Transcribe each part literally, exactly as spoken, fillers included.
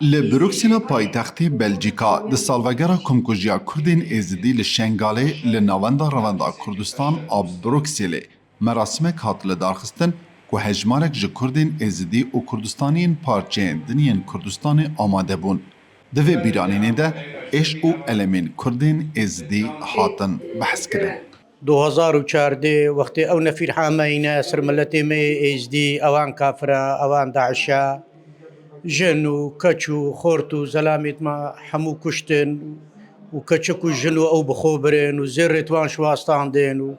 Li Bruksêla paytextê Belcîka di salvegera komkujiya Kurdên Êzidî li Şengalê li Navenda Revenda Kurdistan a Bruksêlê merasîmek hat lidarxistin ku hejmarek ji Kurdên Êzidî û Kurdistaniyên parçeyên din yên Kurdistanê amade bûn. Di vê bîranînê de êş û elemên Kurdên Êzidî hatin behskirin. Du hazar û çardeh wextê ew nefîr hameyne ser miletê me yê Êzdî, ewan kafira, ewan daişa, jin û keç û xort û zelamêt me hemû kuştin û keçik û jin û ew bi xwe birin û zêrêt wan şwastandin û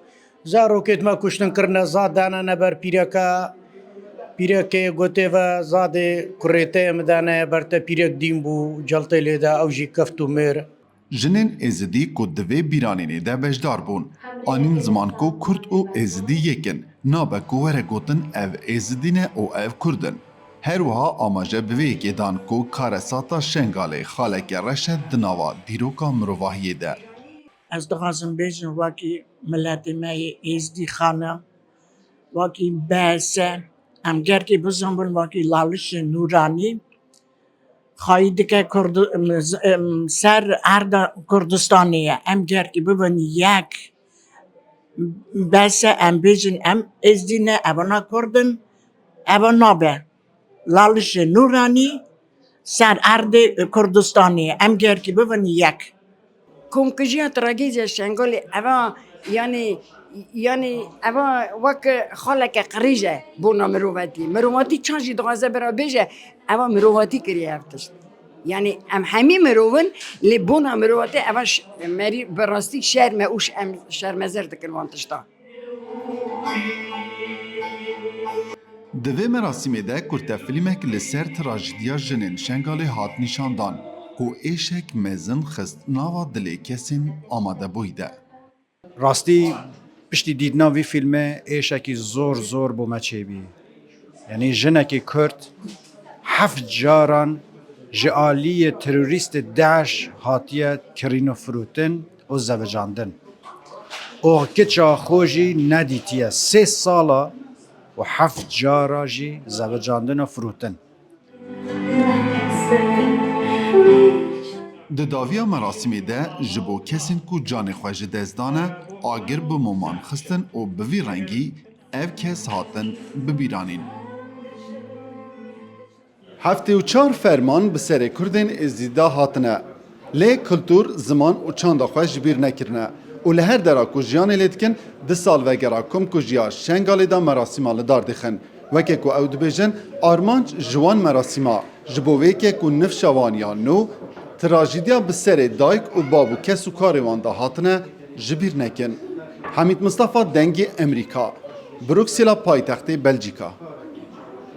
zarokêt me kuştin kirine, zad danene ber pîreka. Pîrekê gotê ve, zadê kurê te ye, min dane ber te, pîrek dîn bû, celtê lê de, ew jî keft û mir. Jinên Êzidî ku di vê bîranînê de beşdar bûn, anîn ziman ku Kurd û Êzidî yek in, nabe ku were gotin ev Êzidî ne û ev Kurd in. Her wiha amaje bi vê yekê dan ku karesata Şengalê xaleke reş e di nava dîroka mirovahiyê de. Ez dixwazim bêjim, wekî miletê me yê Êzdî xanim, wekî B S, em gerkî bizanbin, wekî Lalişê Nûranî, xayî dike Kurdi-, em, z-, em, ser erda Kurdistanê ye. Em gerkî bibin yek. Bes e, em bêjin, em Êzdî ne, evana Kurd in, eva nabe. Lalişê Nûranî ser erdê Kurdistanê ye. Em gerkî bibin yek. Komkujiya tragediya Şengalê eva, yanî, yanî eva wek xaleke qirêj e bona mirovatî. Mirovatî çand jî dixwaze bira bêje, eva mirovatî kiriye ev tişt. Yanî em hemî mirov in, lê bona mirovatî eva ş-, merî bi rastî şerm e û ş-, em şermezar dikin wan tiştan. Di vê merasîmê de kurtefilmek li ser trajediya jinên Şengalê hat nîşandan ku êşek mezin xist nava dilê kesên amadebûyî de. Rastî, piştî dîtina vî fîlmê êşekî zor zor bo me çêbî. Yanî jinekî Kurd heft caran ji aliyê terorîstê DAIŞ hatiye kirîn û firotin û zevicandin. Û kiça xwe jî nedîtiye. Sê sala û heft cara jî zevicandin û firotin. Di dawiya merasîmê de ji bo kesên ku canê xwe ji dest dane, agir bi moman xistin û bi vî rengî ev kes hatin bibîranîn. Heftê û çar ferman bi serê Kurdên Êzidî de hatine. Lê kultur, ziman û çanda xwe ji bîr nekirine û li her dera ku jiyanê lê dikin, di salvegera komkujiya Şengalê de merasîma li dar dixin. Weke ku ew dibêjin, armanc ji wan merasîma, ji bo vê yekê ku nifşa wan ya nû, trajediya bi serê dayik û bav û kes û karê wan de hatine, ji bîr nekin. Hemîd Mistefa, Dengê Emerîka, Bruksela paytextê Belcîka.